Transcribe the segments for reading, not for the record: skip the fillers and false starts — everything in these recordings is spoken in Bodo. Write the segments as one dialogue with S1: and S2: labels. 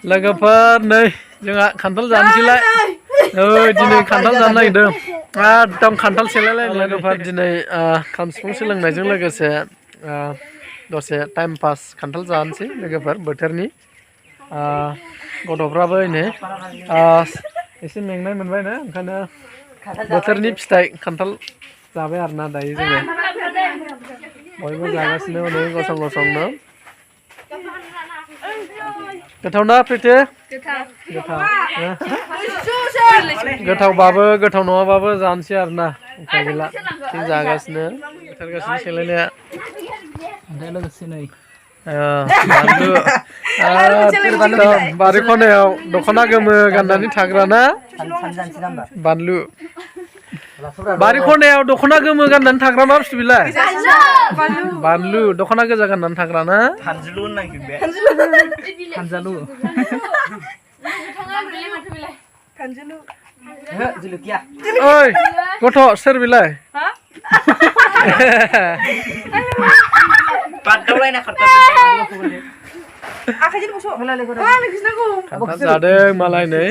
S1: लोगोफोर नै जोंहा खान्थाल जानोसैलाय दिनै खान्थाल जानो नागिरदों एकदम खान्थाल सेलायलायनाय लोगोफोर दिनै खाम सिफुं सोलोंनायजों लोगोसे दसे टाइम पास खान्थाल जानोसै लोगोफोर बोथोरनि गथ'फ्राबो नै एसे मेंनाय मोनबायनो ओंखायनो बोथोरनि फिथाइ खान्थाल जाबाय आरोना दायो जोङो बयबो जागासिनो नै गसं गसंनो गोथाव ना प्रिति गोथाव गोथावबाबो गोथाव नङाबाबो जानोसै आरोना उफाय गैला थिग जागासिनो बोथोरगासिनो सेलायनाया ओमफ्राय लोगोसे नै बानलु बारि खनायाव दख'ना गोमो गाननानै थाग्राना बानलु बारि खनायाव दख'ना गोमो गाननानै थाग्रा मा बुस्थु बेलाय बानलु दख'ना गोजा गाननानै थाग्रा ना थानजालु होननांगोन बे थानजालु ओइ गथ' सोर बेलाय खान्थाल जादों मालाय नै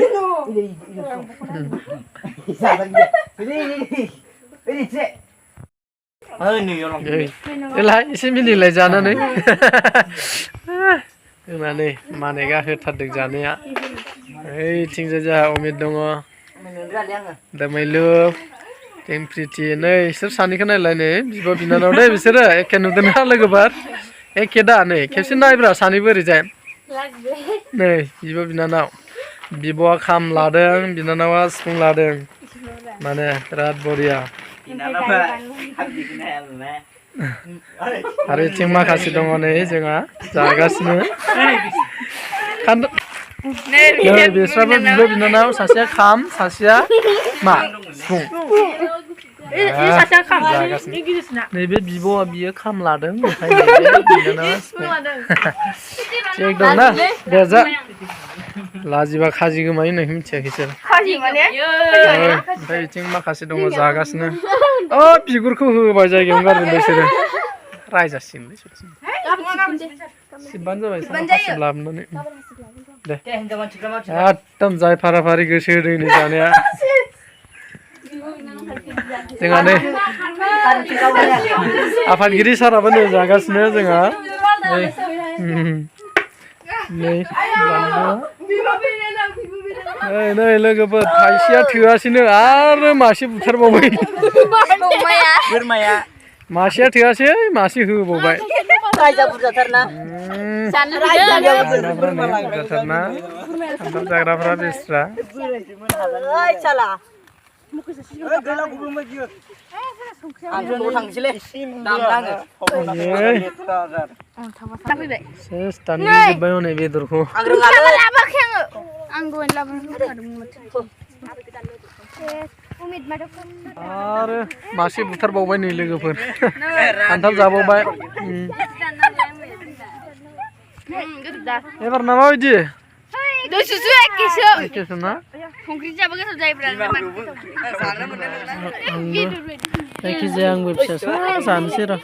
S1: एलाय एसे मिनिलाय जानानै जोंना नै मानेगा होथारदों जानाया ओइथिंजाय जोंहा अमित दङ दोमैलु प्रिति नै इसोर सानैखौ नायलाय नै बिब' बिनानाव दै बिसोरो एखे नुदोंना लोगोफोर एखे दा नै खेबसे नायब्रा सानैबो ओरैजाय नै बिब' बिनानाव बिब'आ खाम लादों बिनानावा सिफुं लादों माने बिराद बरिया आरो इथिं माखासे दङ नै जोंहा जागासिनो नै बिस्राबो बिब' बिनानाव सासेया खाम सासेया मा सिफुं नैबे बिब'आ बियो खाम लादों ओमफ्राय बिनानावा सिफुं थिग दं ना दे जा लाजिबा खाजि गोमायो होननायखौ मिथियाखै सोर ओमफ्राय बिथिं माखासे दङ जागासिनो बिगुरखौ होबाय जायगायावनो गारदों बिसोरो रायजासिगोनलै सिबबानो जाबाय हासिब लाबोनानै दे एकदम जाय फाराफारि गोसो होदों नै जानाया जोंहा नै आफादगिरि साराबो नै जागासिनो जोंहा नै नै लोगोफोर थाइसेया थोआसैनो आरो मासे बुथारबावबाय मासेया थोआसै मासे होबावबाय बुरजाथारना खान्थाल जाग्राफ्रा बेस्रा दानजोब्बाय हनै बेदरखौ आरो मासे बुथारबावबाय नै लोगोफोर खान्थाल जाबावबाय एबार ना माबायदि जायखिजाया आंबो फिसा जानोसै र'